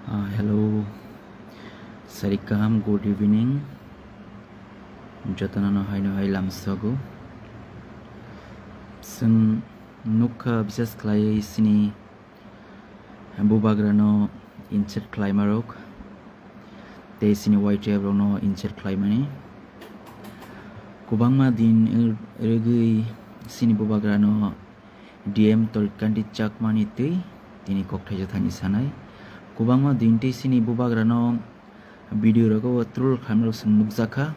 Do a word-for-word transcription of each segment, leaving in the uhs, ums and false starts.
Ah, hello. Sarikam, good evening. Jotono no hai no hai lamsogo. Sing nukha bises khlai sini bubagra no insert khlai marok. Tei sini Y T F rok no insert khlai mani. Kubangma din rwgwi sini bubagra no D M Torit Kanti Chakmani twi tini kokthaisa thani sanai. Kubangma din tei sini bubagrano video rogo troll khlaimrok chwng nukjakha.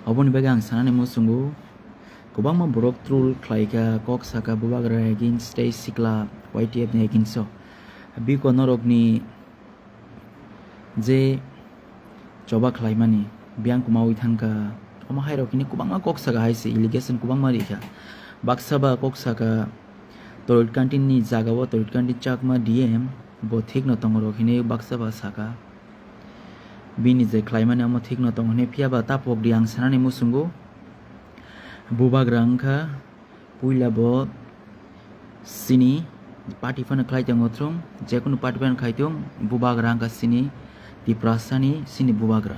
Oboni bagwi ang sanani muchungo, kwbangma borok troll khlaikha, kok saka bubagra against tei sikla Y T F ni against o. Biko norokni je choba khlaimani biyang kwmawi thangkha, omo hairok hini kwbangma kok saka hai se allegation kwbangma rikha. Baksa ba kok saka Torit Kanti ni jaga o Torit Kanti Chakma D M bo thikno tongo rok hini baksa ba saka. Bini je khlaimani omo thikno tongo hini, phiya ba tapok di ang sanani muchungo bubagra wngkha. Puila bo sini party phano khlai tongo thung, jekunu party phano khai thung, bubagra wngkha sini Tiprasani sini bubagra.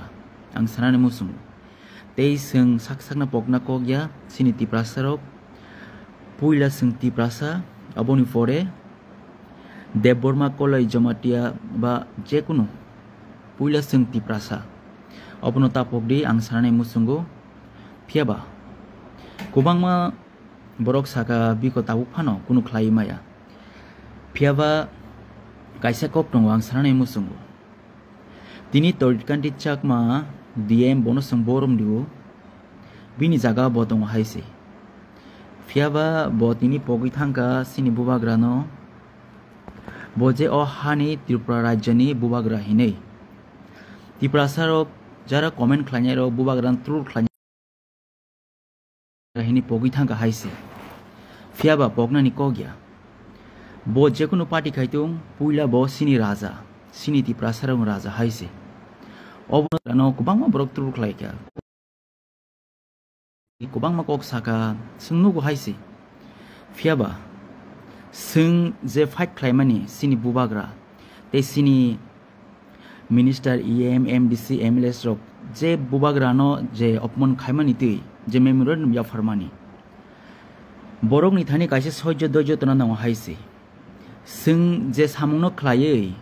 Ang sanani muchungo. Tei chwng sak sakna pokna kok ya sini Tiprasa rok. Puila chwng Tiprasa, aboni pore Debbarma, Koloi, Jamatia ba jekunu puila chwng Tiprasa. Obono tapok di ang sanani muchungo. Phiya ba kwbangma borok saka biko tabuk phano kunu khlai maya. Phiya ba kaisa kok tongo ang sanani muchungo. Tini Torit Kanti Chakma D M bono chwng borom dibo. Bini jaga bo tongo hai se. Phiya ba bo tini pogwi thangkha sini bubagrano. Bo je o hani Tripura rajyoni bubagra hinwi. Tiprasa rok jara comment khlainai rok bubagrano troll khlainai hini pogwi thangkha hai se. Phiya ba poknani kok ya. Bo jekunu party khai thung, puila bo sini raja, sini Tiprasa rok raja hai se. Obono kwbangma borok troll khlaikha. Kwbangma kok saka, chwng nugo hai se. Phiya ba chwng je fight khlaimani sini bubagra tei sini minister, E M, M D C, M L As rok je bubagrano je opman khaimani twi je memorandum yapharmani, borokni thani kaisa soijo doijo tona nango hai se. Chwng je samungno khlaiwi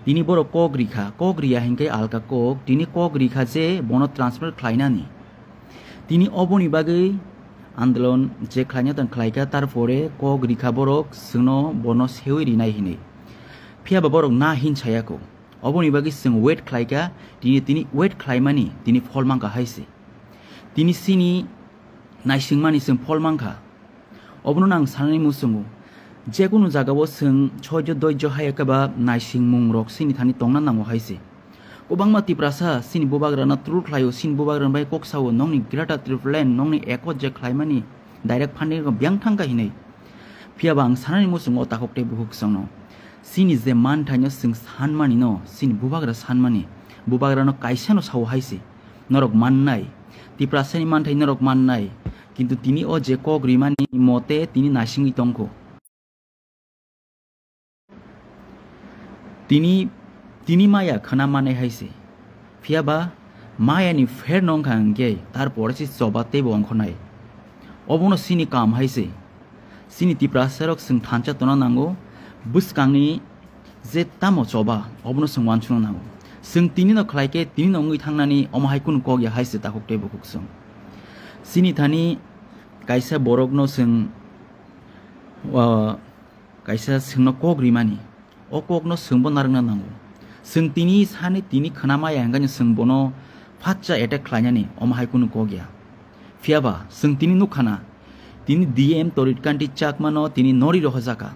tini borok kok rikha, kok riya hinkhe alka kok, tini kok rikha je bono transfer khlainani. Tini oboni bagwi andolon je khlaina tong khlaikha, tarpore kok rikha borok chwngno bono sewi rinai hinwi. Phiya ba borok na hin sayako. Oboni bagwi chwng wait khlaikha, tini, tini wait khlaimani tini phol mankha hai se. Tini sini naisingmani chwng phol mankha. Obono ang sanani muchungo. Jekunu jagao chwng soijo doijo hai khe ba naisingmung rok sini thani tongna nango hai se. Kwbangma Tiprasa sini bubagrano troll khlaio, sini bubagrano bai kok sao, nongni Greater Tipraland, nongni ekot je khlaimani direct funding rok biyang thangkha hinwi. Phiya ba ang sanani muchungo takhuk tei bukhuk chwngno. Sini je manthaino chwng sanmani no, sini bubagra sanmani, bubagrano kaisano sao hai se. Norok mannai, Tiprasani manthai norok mannai, kintu tini o je kok rimani mote tini naisingwi tongkho. Tini, tini maya khwna manai hai se. Phiya ba mayani pher no wngkha hinkhe tarpore se choba teibo ongkhornai. Obono sini kam hai se. Sini Tiprasa rok chwng thansa tona nango, bwskangni je tamo choba, obono chwng uansukna nango. Chwng tini no khlai khe tini no wngwi thangnani omo hai kunu kok ya hai se takhuk tei bukhuk chwng. Sini thani kaisa borok no chwng, ah, kaisa chwngno kok rimani. O kokno chwngbo narwkna nango. Chwng tini sani tini khwnamaya hwnkhe chwng bono phatsa attack khlainani omo hai kunu kok ya. Phiya ba chwng tini nukha na, tini D M Torit Kanti Chakmano tini nori rohorjakha.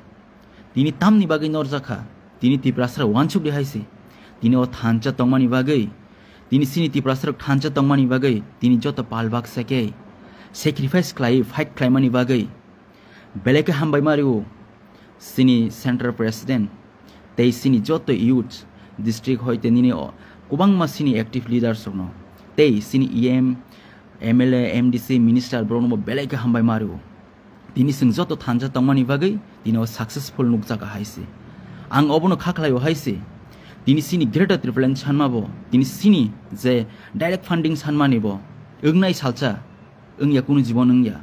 Tini tamni bagwi norjakha? Tini Tiprasarok uansuk di hai se. Tini o thansa tongmani bagwi, tini chini Tiprasarok thansa tongmani bagwi, tini joto pal baksa khe sacrifice khlai, fight khlaimani bagwi belai khe hambai ma rw. Chini Central President tei chini joto youth district hoite nini o kwbangma chini active leaders rokno tei chini E M, M L A, M D C, minister borokno bo belai khe hambai ma rw. Tini chwng joto thansa tongmani bagwi tini o successful nukjago hai se. Ang obono kha khlai o hai se. Tini sini Greater Tipraland sanma bo, tini sini je direct funding sanmani bo, wngnai salsa, wngya kunu jibon wngya.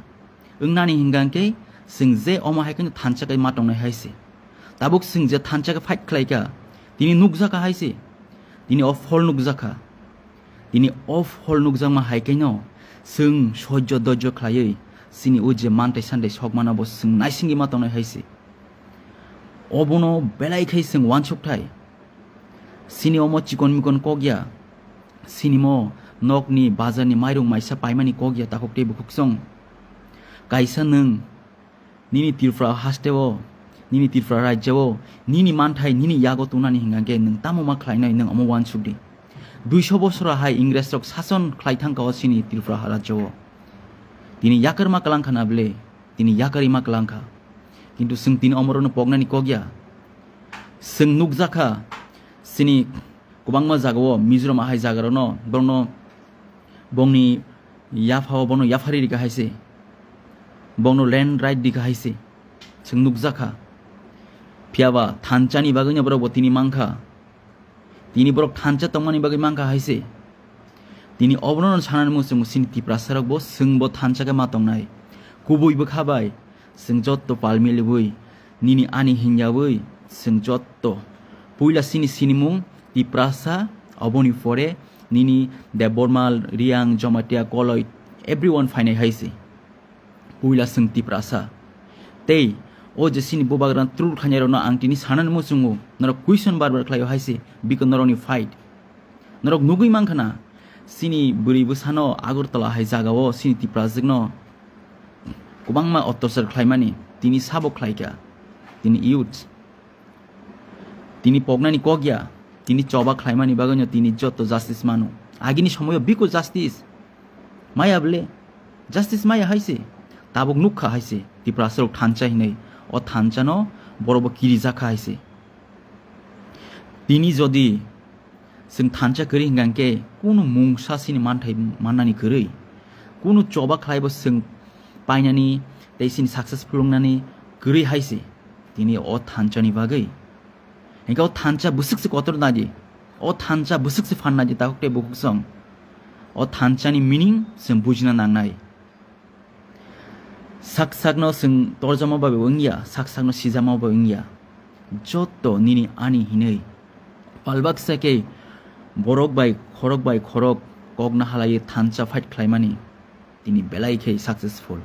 Wngnani hingka hingke chwng je omo hai kheno thansa kai ma tongnai hai se. Tabuk chwng je thansa khe fight khlai kha, tini nukjakha hai se. Tini o phol nukjakha. Tini o phol nukjakma hai kheno chwng soijo doijo khlaiwi chini o je mantai santai sokmano bo chwng naisingwi ma tongnai hai se. Obono belai khai chwng uansuk thai. Chini omo chikon mikon kok ya. Chini mo nokni bazarni mairung maisa paimani kok ya takhuk tei bukhuk song. Kaisa nwng nini Tripura hasteo, nini Tripura rajyao, nini manthai, nini yago tunani hingka khe nwng tamo ma khlainai nwng omo uansuk di. Duiso bosora hai Ingresrok sason khlai thangka o chini Tripura rajyao. Tini yakarma kwlangkha na ble, tini yakarima kwlangkha. Kintu chwng tini omorokno poknani kok ya. Chwng nukjakha, chini kwbangma jagao Mizoram ahai jagarokno, borokno, bongni yaphao bono yaphari rikha hai se, bono land right rikha hai se, chwng nukjakha. Phiyaba thansani bagwino borok bo tini mankha. Tini borok thansa tongmani bagwi mankha hai se. Tini obono sanani muchungo chini Tiprasarok bo chwng bo thansa khe ma tongnai. Kubui bwkha bai chwng jotto pal miliwi nini ani hinyawi chwng jotto puila chini sinimung Tiprasa, oboni pore nini Debbarma, Riang, Jamatia, Koloi, everyone phainai hai se. Puila chwng Tiprasa. Tei o je chini bubagra trur khainai rokno ang tini sanani muchungo, norok question bar bar khlaio hai se, biko norokni fight. Norok nugwi mankha na, chini bwrwi bwsano Agartala hai jagao chini Tipraswkno kwbangma ottosar khlaimani, tini sabo khlaikha, tini youth. Tini poknani kok ya, tini choba khlaimani bagwino tini jotto justice mano. Agini somoyo biko justice maya bole, justice maya hai se, tabuk nukha hai se, Tiprasarok thansa hinwi, o thansano borok bo kirijakha hai se. Tini jodi chwng thansa kwrwi hingka hingke kunu mungsa chini manthai mannani kwrwi, kunu choba khlaibo chwng painani tei chini successful wngnani kwrwi hai se tini o thansani bagwi. Hingke o thansa bwswk se kotor nadi, o thansa bwswk se phan nadi takhuk tei bukhuk song. O thansani meaning chwng bujina nangnai. Sak sakno chwng torjamo bai wngya, sak sakno sijamo bai wngya. Jotto nini ani hinwi palbaksa khe borok bai khorok bai khorok kokna halaiwi thansa fight khlaimani tini belai khe successful.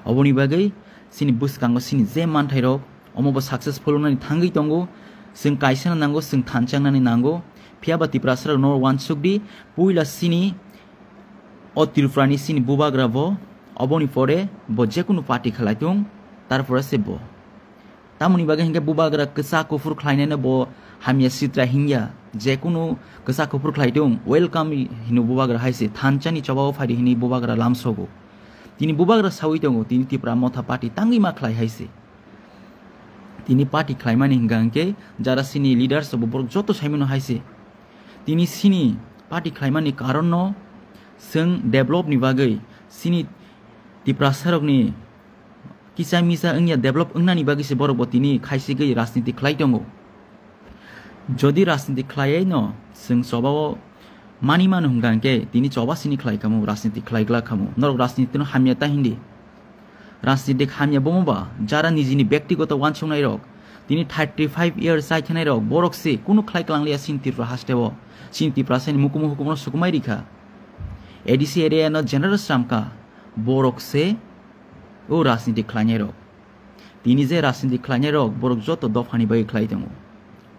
Oboni bagwi chini bwskango chini je manthairok omo bo successful wngnani thangwi tongo. Chwng kaisano nango, chwng thansa wngnani nango. Phiyaba Tiprasarokno uansuk di, puila chini o Tripurani chini bubagra bo, oboni pore bo jekunu party khlai tung, tarpore se bo. Tamoni bagwi hinkhe bubagra kwchak kuphur khlainaino bo hamya sitra hinya, jekunu kwchak kuphur khlai tung, welcome hino bubagra hai se, thansani chobao phaidi hinwi bubagra lamsogo. Tini bubagra saui tongo, tini Tipra Motha party tangwi ma khlai hai se. Tini party khlaimani hingka hingke jara chini leaders rok bo borok joto saimano hai se. Tini chini party khlaimani karon no chwng develop ni bagwi chini Tiprasa rokni kisa misa wngya develop wngnani bagwi se borok bo tini khaisigwi rajniti khlai tongo. Jodi rajniti khlaiwi no chwng chobao mani mano hingka hingke tini choba sini khlai khamu, rajniti khlai glak khamu. Norok rajniti no hamya ta hindi. Rajnitik hamya bomo ba, jara nijini bektigoto wansuknai rok, tini thirty five years chai thanai rok, borok se kunu khlai klangliya chini Tripura hasteo, chini Tiprasani mukumu hukumu no sukumai rikha. A D C area no general sramkha, borok se o rajnitik khlainai rok. Tini je rajnitik khlainai rok, borok joto dophani bagwi khlai tongo.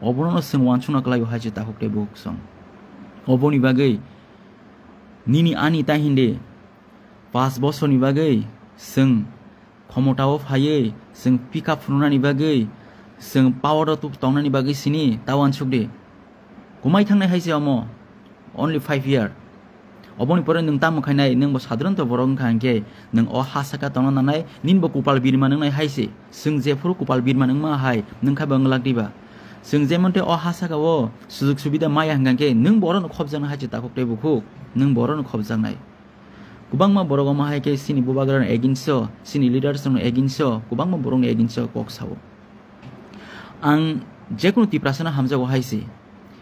Obono no chwng wansukna kwlaio hai se takhuk tei bukhuk song. Oboni bagwi nini ani ta hindi. Pash bosorni bagwi chwng khomotao phaiwi chwng pika phunuknani bagwi chwng power-o tuk tongnani bagwi sini ta uansuk di. Kumai thangnai hai se omo, only five year. Oboni pore nwng tamo khainai, nwng bo sadharanto borok wngkha hinkhe nwng o ha saka tongna nangnai, nini bo kupal birma nwngnai hai se. Chwng jephuru kupal birma nungma hai nwng kha bo wng lak diba? Chwng jemon tei o ha saka o sujug subida maya hingkha khe nwng bo orono khopjaknai hai se takhuk tei bukhuk, nwng bo orono khopjaknai. Kwbangma borok omo hai khe chini bubagrano against o, chini leaders rokno against o, kwbangma borokni against o kok sao. Ang jekunu Tiprasano hamjago hai se,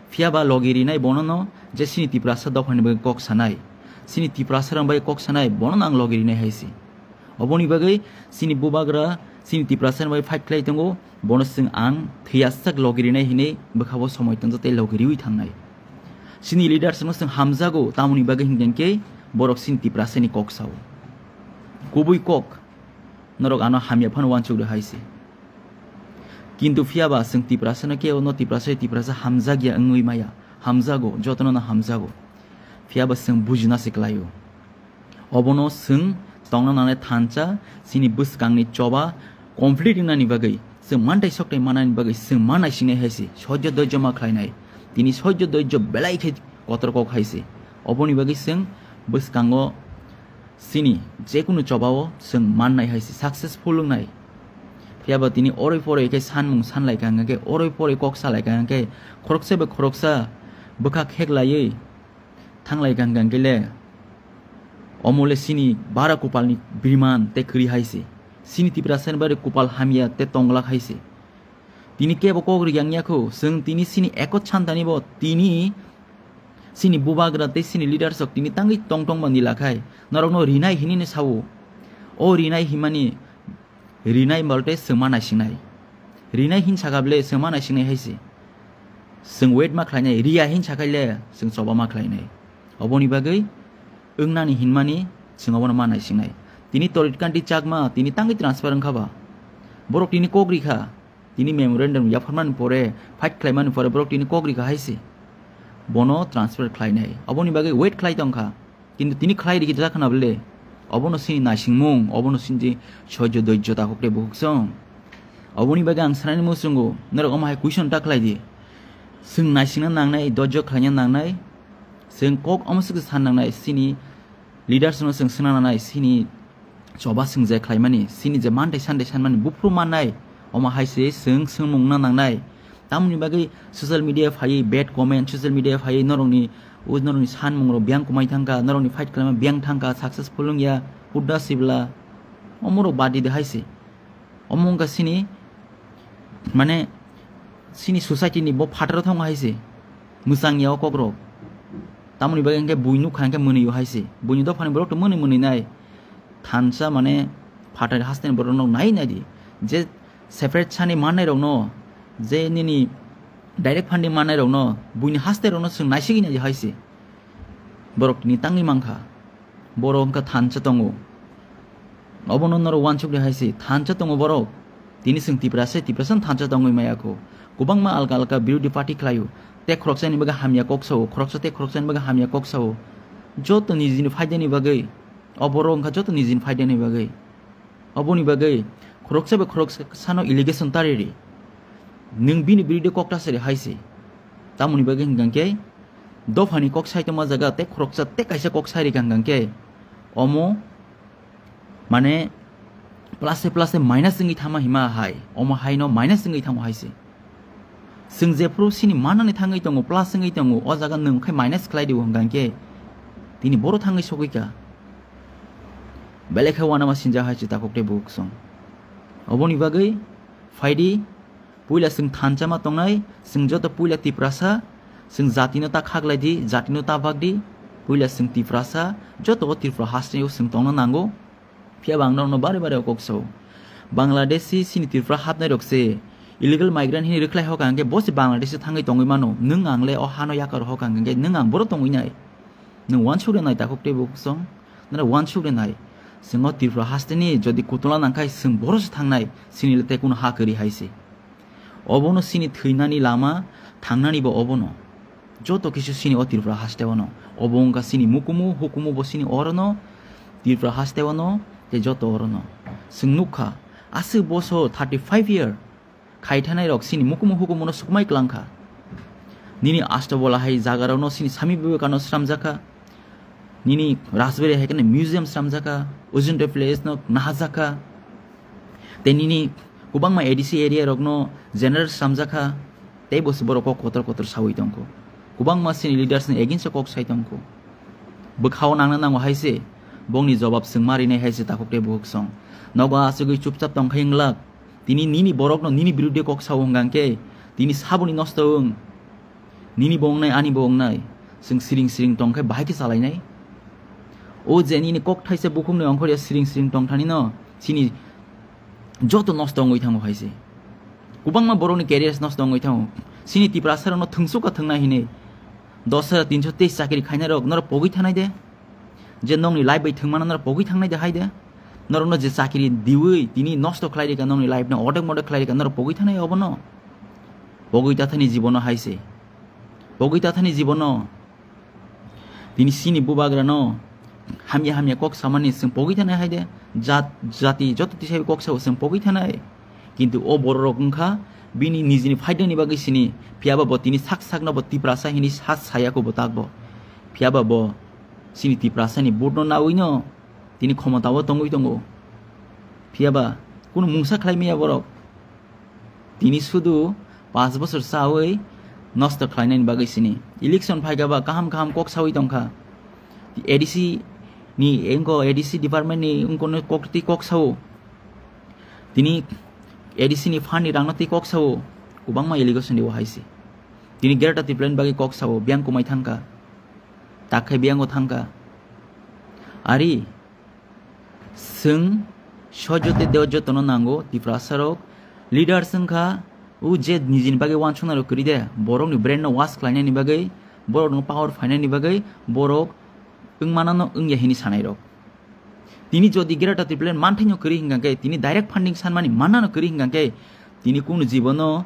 Phiya ba logi rinai bono no je chini Tiprasa dophani bagwi kok sanai, chini Tiprasa rang bagwi kok sanai, bono no ang logi rinai hai se. Oboni bagwi chini bubagra chini Tiprasa rang bagwi fight khlai tongo, bono chwng ang thwiyasak logi rinai hinwi bwkhao somoi tongjak tei logi riwi thangnai. Chini leaders no chwng hamjago, tamoni bagwi hinkhe borok chini Tiprasa ni kok sao. Kubui kok, norok ano hamya phano uansuk rw hai se. Kintu phiya ba chwng Tiprasa no kebo no Tiprasa, Tiprasa hamjak ya wngwi maya, hamjago, jotono no hamjago. Phiya ba chwng bujina se klaio. Obono chwng tongna nangnai thansa, chini bwskangni choba complete wngnani bagwi, chwng mantai soktai manani bagwi chwng ma naisingnai hai se, sohjo doijo ma khlainai. Tini sohjo doijo belai khe kotor kok hai se. Oboni bagwi chwng bwskango chini jekunu chobao chwng mannai hai se, successful wngnai. Phiya ba tini oroi poroi khe sanmung sanlai kha hwnkhe, oroi poroi kok salai kha hwnkhe, khoroksa bai khoroksa bwkha kheklaiwi thanglai kha hwnkhe le, omo le chini bara kupalni biriman tei kwrwi hai se. Chini Tiprasa ni bagwi kupal hamya tei tonglak hai se. Tini kebo kok ri yang ya kho, chwng tini chini ekot santani bo tini chini bubagra tei chini leaders rok tini tangwi tong tong mani lakhai, norokno rinai hinwi no sao. O rinai himani, rinai balte chwng ma naisingnai. Rinai hin saka ble chwng ma naisingnai hai se. Chwng wait ma khlainai, riya hin sakai le chwng choba ma khlainai. Oboni bagwi wngnani hinmani chwng obono ma naisingnai. Tini Torit Kanti Chakma tini tangwi transfer wngkha ba? Borok tini kok ri kha. Tini memorandum yapharmani pore, fight khlaimani pore borok tini kok ri kha hai se. Bono transfer khlainai. Oboni bagwi wait khlai tong kha. Kintu tini khlai rikhe ta khna bwle. Obono chini naisingmung, obono chini sohjo doijo takhuk tei bukhuk song. Oboni bagwi ang sanani muchungo, norok omo hai question ta khlai di. Chwng naisingna nangnai, doijo khlaina nangnai. Chwng kok omo swk san nangnai, chini leaders no chwng swna nangnai, chini choba chwng je khlaimani, chini je mantai santai sanmani, buphuru mannai, omo hai se chwng swngmung wngna nangnai. Tamoni bagwi social media phaiwi bad comment, social media phaiwi norokni, o norokni sanmungrok biyang kwmai thangkha, norokni fight khlaima biyang thangkha, successful wngya, hudda sibla, omorok badi de hai se. Omo wngkha chini, mane, chini society ni bo phataro thango hai se, mwchang ya o kokrok. Tamoni bagwi hwnkhe bui nukha hwnkhe mwnwi o hai se, buini dophani borok to mwnwi mwnwi nai. Thansa mane phatar hasteni borok nok nai nai di. Je separate sani mannai rokno, je nini direct funding mannai rokno, buini haste rokno chwng naisigi nai di hai se. Borok tini tangwi mankha. Borok wngkha thansa tongo. Obono norok uansuk di hai se, thansa tongo borok. Tini chwng Tiprasa, Tiprasa no thansa tongwi maya kho. Kwbangma alka alka birodhi party khlaio. Tei khoroksani bagwi hamya kok sao, khoroksa tei khoroksani bagwi hamya kok sao. Joto nijini phaidani bagwi. O borok wngkha joto nijini phaidani bagwi. Oboni bagwi khoroksa bai khoroksano allegation ta riri. Nwng bini birodhi kok ta sari hai se. Tamoni bagwi hwnkha khe dophani kok sai tongma jaga tei khoroksa tei kaisa kok sai rikha hwnkha khe omo mane plus se plus se minus wngwi thangma hima hai, omo haino minus wngwi thango hai se. Chwng jephuru chini manani thangwi tongo, plus wngwi tongo, o jaga nwng khai minus khlai di hwnkha khe tini boro thangwi sogwi kha. Belai khe uanama sinjak hai se takhuk tei bukhuk song. Oboni bagwi phaidi, puila chwng thansa ma tongnai, chwng joto puila Tiprasa, chwng jatino ta khaklai di, jatino ta bak di, puila chwng Tiprasa, joto o Tripura haste o chwng tongna nango. Phiya ba ang norokno bare bare o kok sao. Bangladeshi chini Tripura hapnai rok se illegal migrant hini rwkhlai hoka hwnkhe bo se Bangladeshi thangwi tongwi mano. Nwng ang le o hano yakar hoka hwnkhe nwng ang boro tongwi nai. Nwng uansuk rwnai takhuk tei bukhuk song. Nara uansuk rwnai. Chwng o Tripura hasteni jodi kutula nangkhai chwng boro se thangnai. Chini le tei kuno ha kwrwi hai se. Obono chini thwinani lama, thangnani bo obono. Joto kisu chini o Tripura haste ono. Obo wngkha chini mukumu, hukumu bo chini orono, Tripura haste ono, tei joto orono. Chwng nukha, aswk bosor thirty five year khaithanai rok chini mukumu hukumu no sukmai kwlangkha. Nini Ashtabola hai jaga rokno chini Swami Vivekananda sramjakha. Nini Rajbari hai kheno museum sramjakha, Ujjain Temple no nahajakha. Tei nini kwbangma A D C area rokno general sramjakha. Tei bo se borok kok kotor kotor sawi tongkho. Kwbangma chini leaders ni against o kok sai tongkho. Bwkhao nangna nango hai se, bongni jobab chwng ma rinai hai se takhuk tei bukhuk song. Nogo achugwi chupchap tongkhai wnglak. Tini nini borokno nini biruddhe kok sao hwnkha khe, tini saboni nosto wng. Nini bo wngnai, ani bo wngnai. Chwng siring siring tong khe bahai khe chalainai. O je nini kok thaisa bukhukni ongkhorya siring siring tong thani no, chini joto nosto wngwi thango hai se. Kwbangma borokni careers nosto wngwi thango. Chini Tiprasa rokno thwngsuka thwngna hinwi dos hajar tinso teis chakri khainai rok norok pogwi thanai de. Je nokni life bai thwngmano norok pogwi thangnai de hai de. Norokno je chakri diwi tini nosto khlai rika nokni life no odek modek khlai rika norok pogwi thanai obono. Pogwi tathani jibono hai se. Pogwi tathani jibono. Tini chini bubagrano hamya hamya kok samani chwng pogwi thanai hai de. Jat, jati joto tisai kok sao chwng pogwi thanai. Kintu o bororok wngkha bini nijini phaidani bagwi sini. Phiyaba bo tini sak sakno bo Tiprasa hini sas saya ko bo takbo. Phiyaba bo chini Tiprasani vote no nawino tini khomotao tongwi tongo. Phiyaba kunu mungsa khlai maya borok. Tini sudu paanch bosor chawi nosto khlainani bagwi sini. Election phaikha ba kaham kaham kok sawi tongkha. A D C ni engko A D C department ni engkono kok twi kok sao. Tini A D C ni fund ni rangno twi kok sao. Kwbangma allegation rio hai se. Tini Greater Tipraland bagwi kok sao, biyang kumai thangkha. Takhai biyango thangkha. Ari, chwng sojote deo jotono nango, Tiprasa rok leaders wngkha, o je nijini bagwi wansuknai rok kwrwi de, borokni brain no wash khlainani bagwi, borokno power phainani bagwi, borok wngmanano wngya hini sanai rok. Tini jodi Greater Tipraland manthaino kwrwi hingkha khe, tini direct funding sanmani mannano kwrwi hingkha khe, tini kunu jibono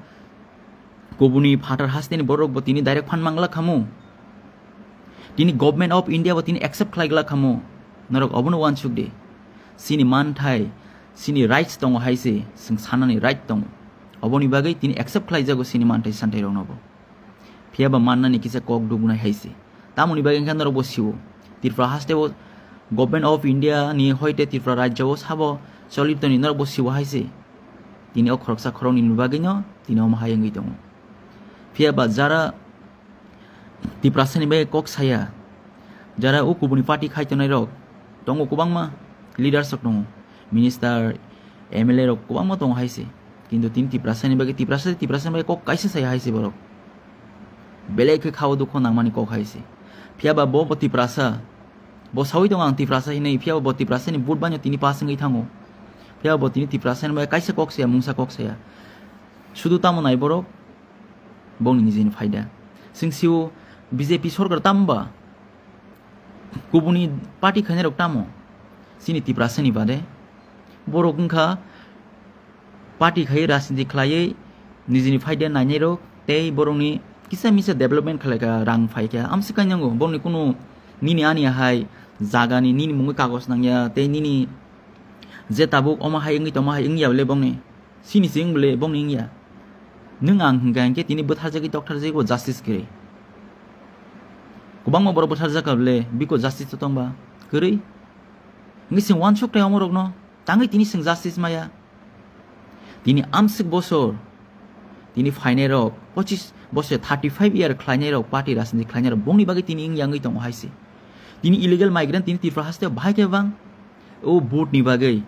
kubuni phatar hasteni borok bo tini direct fund mangla khamu. Tini Government of India bo tini accept khlai glak khamu. Norok obono wansuk di. Chini manthai, chini rights tongo hai se, chwng sanani right tongo. Oboni bagwi tini accept khlai jago chini manthai santhai rokno bo. Phiyaba mannani kisa kok dubunai hai se. Tamoni bagwi wngkha norok bo siwo. Tripura haste o Government of India ni hoite Tripura rajya o sabo choli toni norok bo siwo hai se. Tini o khoroksa khoroknwi ni bagwi no tini omo hai wngwi tongo. Phiyaba jara Tiprasa ni bagwi kok saya, jara o kubuni party khai tongnai rok tongo, kwbangma leaders rok tongo, minister, M L A rok kwbangma tongo hai se. Kintu tini Tiprasa ni bagwi, Tiprasa, Tiprasa ni bagwi kok kaisa saya hai se borok. Belai khe khao dukho nangmani kok hai se. Phiyaba bo, bo Tiprasa. Bo sawi tongo ang Tiprasa hinwi, phiyaba bo Tiprasa ni vote banyo tini pass wngwi thango. Phiyaba bo tini Tiprasa ni bagwi kaisa kok saya, mungsa kok saya. Sudu tamo nai borok, bongni nijini phaida. Chwng sio B J P sorkar tamo ba? Kubuni party khainai rok tamo? Chini Tiprasa ni bade. Borok wngkha party khai rajniti khlaiwi nijini phaida nainai rok tei borokni kisa misa development khlaikha, rang phaikha, amswk kainango. Borokni kunu nini ani hai jagani nini mungwi kagoj nangya tei nini je tabuk omo hai wngwi tongma hai wngya bole bongni. Sini se wng bole bongni wngya. Nwng ang hwnkha hinkhe tini bwtharjagwi toktharjagwi bo justice kwrwi. Kwbangma borok bwtharjakha bole biko justice to tongba kwrwi. Hwnkhe chwng uansuk tai omorokno tangwi tini chwng justice maya. Tini amswk bosor tini phainai rok pochis bosor thirty five year khlainai rok party rajniti khlainai rok bongni bagwi tini wngya wngwi tongo hai se. Tini illegal migrant tini Tripura haste bahai khe bang. O vote ni bagwi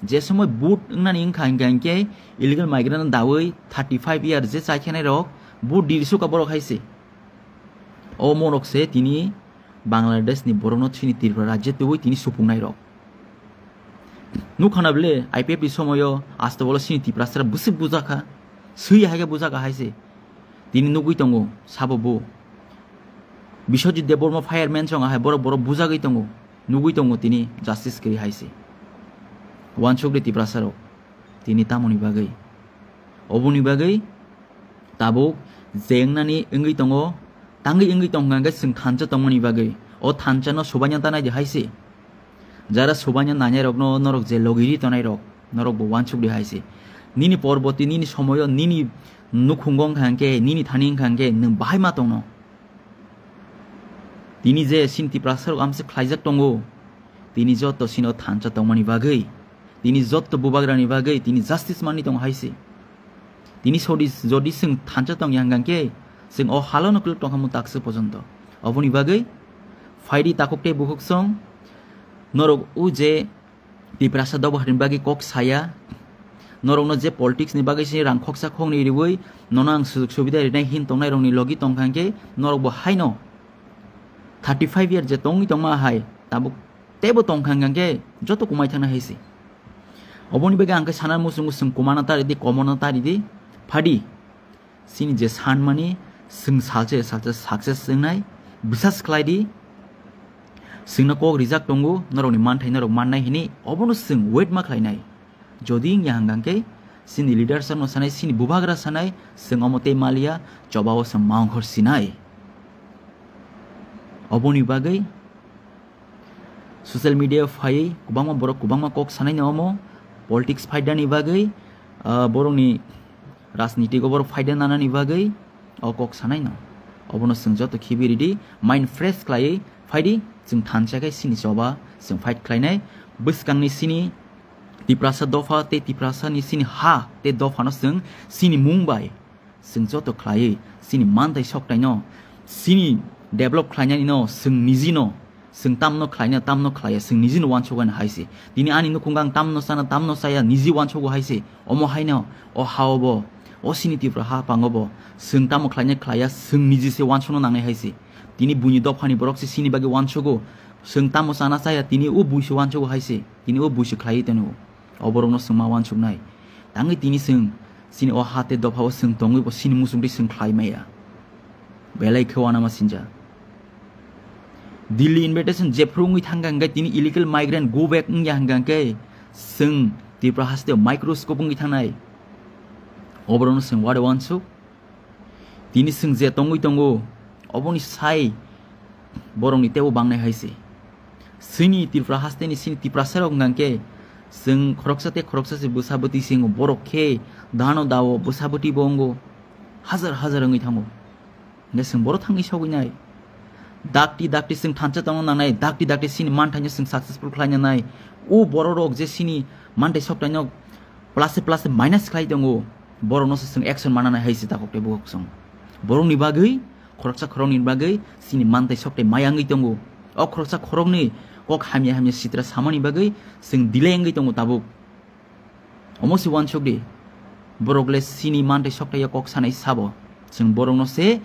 je somoi vote wngnani wngkha hinkhe hinkhe illegal migrant dawi thirty five year je chaikhenai rok vote diri suka borok hai se. O morok se tini Bangladesh ni borokno chini Tripura rajyo tubui tini supungnai rok. Nukha na bole I P F ni somoyo asto bolo chini Tiprasa bwswk bujakha, swi hai khe bujakha hai se. Tini nugwi tongo sabo bo. Biswajit Debbarma fireman chong ahai borok borok bujagwi tongo, nugwi tongo tini justice kwrwi hai se. Uansuk de Tiprasa rok tini tamoni bagwi. Oboni bagwi tabuk je wngnani wngwi tongo, tangwi wngwi tongkha hwnkhe chwng thansa tongmani bagwi. O thansa no subaina tanai de hai se. Jara subaina nainai rokno norok je logi ri tonai rok, norok bo uansuk di hai se. Nini porboti, nini somoyo, nini nukhungo wngkha hwnkhe, nini thani wngkha hwnkhe nwng bahai ma tongno. Tini je chini Tiprasa rok amswk khlaijak tongo, tini joto chini o thansa tongmani bagwi, tini joto bubagrani bagwi tini justice manwi tongo hai se. Tini sodi jodi chwng thansa tongya hwnkha khe chwng o halono kwlwk tongkha mung takswk pojonto. Oboni bagwi phaidi takhuk tei bukhuk song norok o je Tiprasa dobo harini bagwi kok saya, Norokno je politics ni bagwi se rang khoksa khoknwi riwi nono ang sujug subida rinai hin tongnai rokni logi tongkha hwnkhe norok bo haino thirty five year je tongwi tongma hai tabuk teibo tongkha hwnkhe joto kumai thangna hai se. Oboni bagwi ang khe sana muchungo chwng kumana ta ridi, komorna ta ridi, phadi. Chini je sanmani chwng salsa salsa success wngnai, bisas khlai di. Chwngno kok rijak tongo, norokni manthai norok mannai hini, obono chwng wait ma khlainai. Jodi wngya hwnkha khe, chini leaders no sanai, chini bubagra sanai, chwng omo tei maliya, chobao chwng maongkhor sinai. Oboni bagwi social media phaiwi kwbangma borok kwbangma kok sanai no omo politics phaidani bagwi, ah, borokni rajniti o borok phaida nanani bagwi o kok sanai no. Obono chwng joto khibi ridi, mind fresh khlaiwi phaidi, chwng thansa khe chini choba chwng fight khlainai. Bwskangni chini Tiprasa dopha tei Tiprasani chini ha tei dophano chwng chini mung bai chwng joto khlaiwi chini manthai soktaino, chini develop khlainani no, chwng niji no, chwng tamno khlaina, tamno khlaiya, chwng niji no uansukgwi hai se. Tini ani nukhungo ang tamno chana, tamno chaya, niji uansugo hai se. Omo haino, o hao bo, o chini Tripura ha pango bo, chwng tamo khlaina khlaiya, chwng niji se uansukno nangnai hai se. Tini buini dophani borok se chini bagwi uansugo, chwng tamo chana chaya, tini o bui se uansugo hai se, tini o bui se khlaiwi tongo. O borokno chwng ma uansuknai. Tangwi tini chwng chini o ha tei dopha o chwng tongwi bo chini muchungtwi chwng khlai maya. Belai khe uanama sinja. Delhi invitation jephru wngwi thangkha hwnkhe tini illegal migrant go back wngya hwnkha hwnkhe chwng Tripura haste o microscope wngwi thangnai. O borokno chwng wari uansuk. Tini chwng je tongwi tongo, oboni sai borokni teibo bangnai hai se. Chini Tripura hasteni chini Tiprasarok hwnkha khe chwng khoroksa tei khoroksa se bwsa bwtwi se wngo, borok khe dano dao bwsa bwtwi bo wngo, hajar hajar wngwi thango. Hwnkhe chwng boro thangwi sogwi nai. Dakti dakti chwng thansa tongna nangnai, dakti dakti chini manthaino chwng successful khlai nangnai. O bororok je chini manthai soktaino plus plus minus khlai tongo, borokno se chwng action mananai hai se takhuk tei bukhuk chwng. Borokni bagwi, khoroksa khoroknwi bagwi chini manthai soktai maya wngwi tongo. O khoroksa khoroknwi kok hamya hamya sitra samani bagwi chwng delay wngwi tongo tabuk. Omo se uansuk di, borok le chini manthai soktai o kok sanai sabo. Chwng borokno se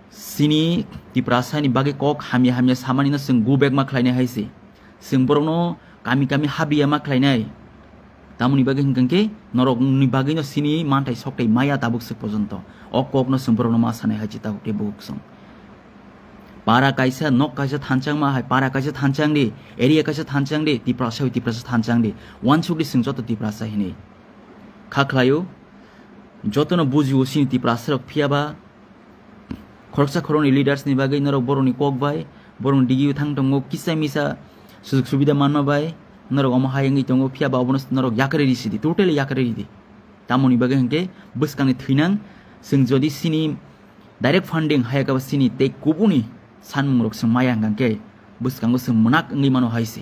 chini Tiprasani bagwi kok hamya hamya samani no chwng go back ma khlainai hai se. Chwng borokno kami kami habriya ma khlainai. Tamoni bagwi hwnkha khe norokni bagwino chini manthai soktai maya tabuk swk pojonto. O kokno chwng borokno ma sanai hai se tabuk tei bukhuk chwng. Para kaisa, nok kaisa thanchangma hai, para kaisa thanchang di, area kaisa thanchang di, Tiprasa bai Tiprasa thanchang di. Uansuk di chwng joto Tiprasa hinwi. Kha khlaio, jotono bujio chini Tiprasarok, phiyaba khoroksa khoroknwi leaders ni bagwi norok borokni kok bai, borokni digi thang tongo, kisa misa sujug subida manma bai norok omo hai wngwi tongo, phiyaba obono norok yakarwi risi di, totally yakarwi ridi. Tamoni bagwi hwnkhe bwskangni thwinang, chwng jodi chini direct funding hayakaba chini tei kubuni sanmungrok chwng maya hwnkha khe bwskango chwng mwnak wngwi mano hai se.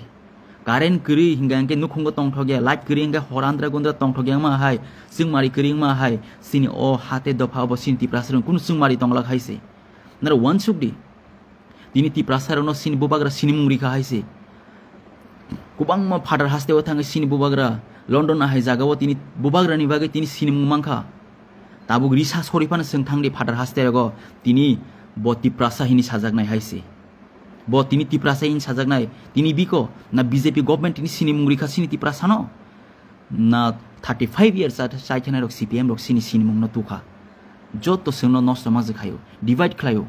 Current kwrwi hwnkha khe nukhungo tongthokya, light kwrwi hwnkha hor andra gundra tongthokya wngma hai, chwngmari kwrwi wngma hai, chini o ha tei dopha obo chini Tiprasarok kunu chwngmari tonglak hai se. Norok uansuk di. Tini Tiprasarokno chini bubagra sinimung rikha hai se. Kwbangma phatar hasteo thangwi chini bubagra London ahai jagao tini bubagrani bagwi tini sinimung mankha. Tabuk risa sori phano chwng thangdi phatar hasterogo tini bo Tiprasa hini sajaknai hai se. Bo tini Tiprasa hini sajaknai, tini biko na B J P government tini sinimung rikha chini Tiprasano? Na thirty five years chai-, chaithanairok C P M rok chini sinimungno tukha. Joto chwngno nosto majwk khaio, divide khlaio.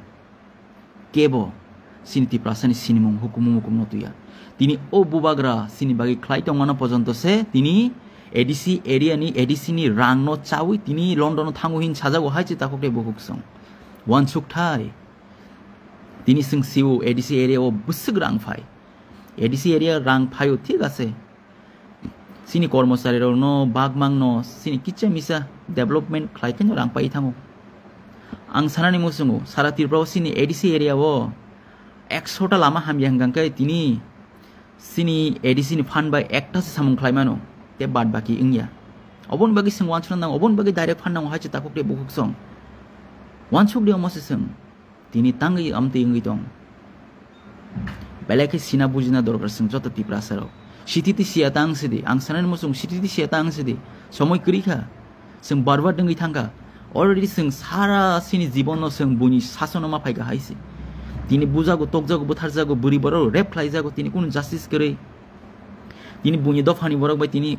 Kebo chini Tiprasani sinimung hukumu mukumu no tuya. Tini o bubagra chini bagwi khlai tongmano pojonto se tini A D C area ni A D C ni rang no chawi tini London o thango hin sajago hai se takhuk tei bukhuk song. Wansuk thai. Tini chwng sio A D C area o bwswk rang phai. A D C area rang phaio thik ase. Chini kormocharirokno bagmangno chini kisa misa development khlai khe rang pai thango. Ang sanani muchungo, sara Tripura o chini A D C area o ekso ta lama hamya hwnkha khe tini chini A D C ni fund bai ekta se samung khlai mano, tei bad baki wngya. Oboni bagwi chwng wansukna nango, oboni bagwi direct fund nango hai se takhuk tei bukhuk song. Wansuk di omo se chwng. Tini tangwi amtwi wngwi tong. Belai khe sina bujina dorkar chwng joto Tiprasa rok. Sititi siya ta ang sidi, ang sanani muchung sititi siya ta ang sidi. Somoi kwrwi kha, chwng barbar dengwi thangkha. Already chwng sara chini jibono chwng buini sasono ma phaikha hai se. Tini bujago, tokjago, butharjago, bwrwi borok rep khlaijago, tini kunu justice kwrwi. Tini buini dophani borok bai tini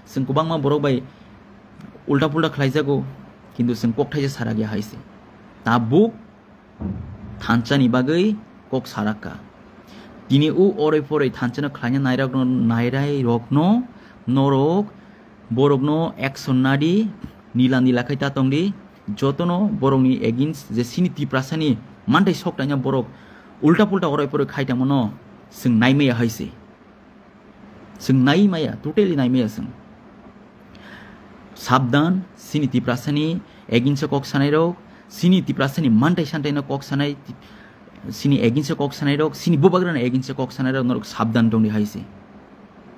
chwng kwbangma borok bai ulta pulta khlaijago, kintu chwng kok thaisa sarakya hai se. Tabuk thansa ni bagwi kok sarakha. Tini o oroi poroi thansa no khlaina nairok no, nairai rok no norok borok no action nadi, nila nila khai ta tongdi, jotono borok ni against je chini Tiprasa ni manthai sok taina borok ulta pulta oroi poroi khai tongmano chwng naimaya hai se. Chwng nai maya, totally nai maya chwng. Sabdan, chini Tiprasani against o kok sanai rok, chini Tiprasani mantai santai no kok sanai, chini against o kok sanai rok, chini bubagrani against o kok sanai rok, norok sabdan tongdi hai se.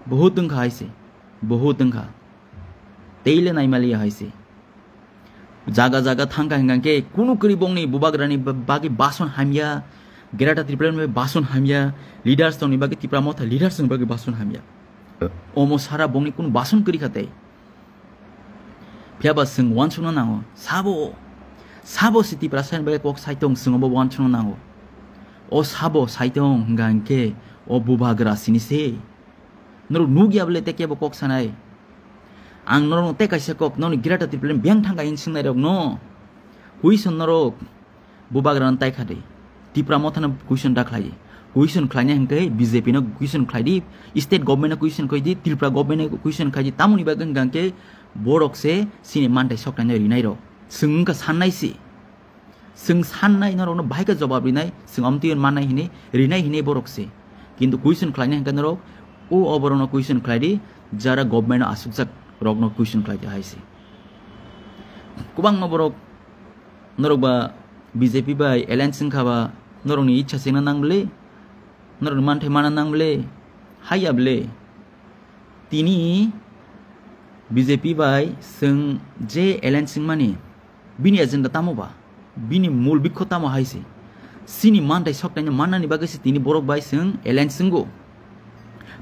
Bohut wngkha hai se, bohut wngkha. Teile nai maliya hai se. Jaga jaga thangkha hingkha khe kunu kwrwi bongni bubagrani ba-, bagwi bason hamya, Greater Tripura ni bagwi bason hamya, leaders tongni bagwi Tipra Motha leaders ni bagwi bason hamya. Omo sara bongni kunu bason kwrwi kha tei. Phiya ba chwng uansukna nango, sabo, sabo si Tiprasa ni bagwi kok saitong chwng obo uansukna nango. O sabo saitong hingkha khe o bubagra sini se. Norok nukya bole tei kebo kok sanai. Ang norokno tei kaisa kok, noni Greater Tripura ni beng thangkha hini swngnairokno. Question norok bubagrano tai kha di. Tipra Mothano question da khlai. Question khlaina hwnkhe B J P no question khlai di, state government no question khlai di, Tripura government no question khlai di. Tamoni bagwi hwnkha khe borok se chini mantai soknaino rinai rok. Chwng wngkha sannai si. Chwng sannai norokno bahai khe jobab rinai, chwng amtwi mannai hinwi, rinai hinwi borok se. Kintu question khlainai hwnkhe norok, o oborokno question khlai di, jara government-o asukjak rokno question khlai di hai se. Kwbangma borok norok ba B J P bai alliance wngkha ba norokni ichha chengna nang bwle, norokni manthai mana nang bwle, haiya bwle. Tini B J P bai chwng je alliance wngmani, bini agenda tamo ba? Bini mul bikho tamo hai se? Chini manthai soknaino mannani bagwi se tini borok bai chwng alliance wngo.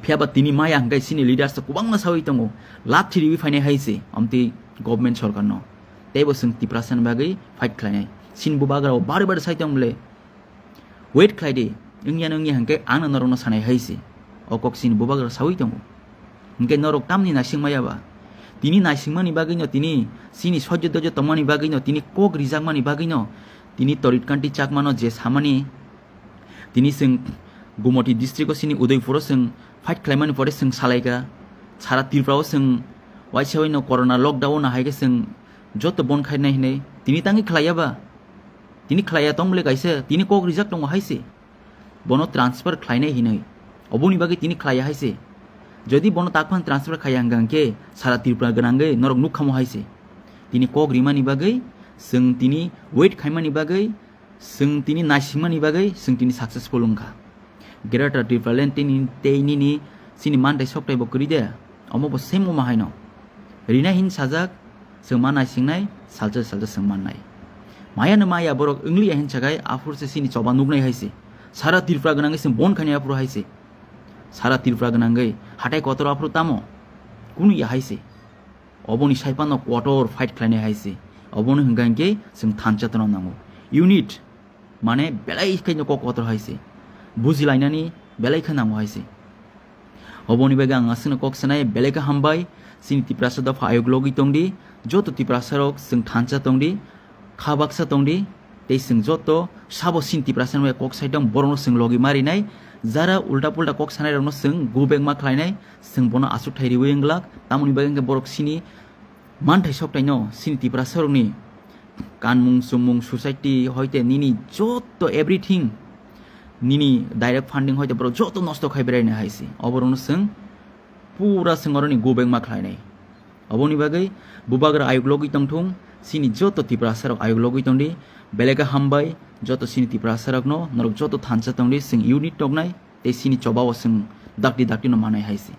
Phiya ba tini maya hwnkhe chini leaders rok kwbangma saui tongo, lathi riwi phainai hai se, amtwi government sorkarno. Teibo chwng Tiprasani bagwi fight khlainai. Chini bubagrao bare bare sai tong bwle. Wait khlai di, wngya na wngya hwnkhe ang no norokno sanai hai se. O kok chini bubagra saui tongo. Hwnkhe norok tamni naising maya ba? Tini naisingmani bagwino, tini chini sojjo dojjo tongmani bagwino, tini kok rijakmani bagwino, tini Torit Kanti Chakmano je samani, tini chwng Gumoti district-o chini Udaipur-o chwng fight khlaimani pore chwng salaikha, sara Tripura-o chwng waisa waino corona lockdown-o nahaikhe chwng joto bon khainai hinwi tini tangwi khlaiya ba? Tini khlaiya tong bwle kaisa, tini kok rijak tongo hai se. Bono transfer khlainai hinwi. Oboni bagwi tini khlaiya hai se. Jodi bono takphano transfer khaiya hwnkha hwnkhe sara Tripura gwnangwi norok nukhamo hai se. Tini kok rimani bagwi, chwng tini wait khaimani bagwi, chwng tini naisingmani bagwi, chwng tini successful wngkha. Greater Tipraland tini tei nini chini manthai sokthai bo kwrwi de, omo bo same omo haino. Rinai hin sajak, chwng ma naisingnai, salsa salsa chwng mannai. Maya no maya borok wngliya hin sakai, aphuru se chini choba nuknai hai se. Sara Tripura gwnangwi chwng bon khainai aphuru hai se. Sara Tripura gwnangwi hatai kotor aphuru tamo? Kunu ya hai se. Oboni saipano kotor fight khlainai hai se. Obono hwnkha hinkhe chwng thansa tono nango. Unit, mane belai khaino kok kotor hai se. Bujilainani belai khe nango hai se. Oboni bagwi ang aswkno kok sanai, belai khe hambai. Chini Tiprasa dopha ayuk logwi tongdi, joto Tiprasa rok chwng thansa tongdi, kha baksa tongdi, tei chwng joto sabo chini Tiprasa rok kok sai tong, borokno chwng logi marinai. Jara ulta pulta kok sanai rokno chwng go back ma khlainai, chwng bono aswk thai riwi wnglak, tamoni bagwi hwnkhe borok chini manthai soktaino chini Tiprasa rokni kanmung, chumung, society, hoite nini joto everything, nini direct funding hoite borok joto nosto khai beraina hai se. Oborokno chwng pura chwng oroni go back ma khlainai. Oboni bagwi bubagra ayuk logwi tongthung, chini joto Tiprasa rok ayuk logwi tongdi, belai khe hambai joto chini Tiprasa rokno, norok joto thansa tongdi, chwng unit toknai, tei chini choba o chwng dakti dakti no manai hai se.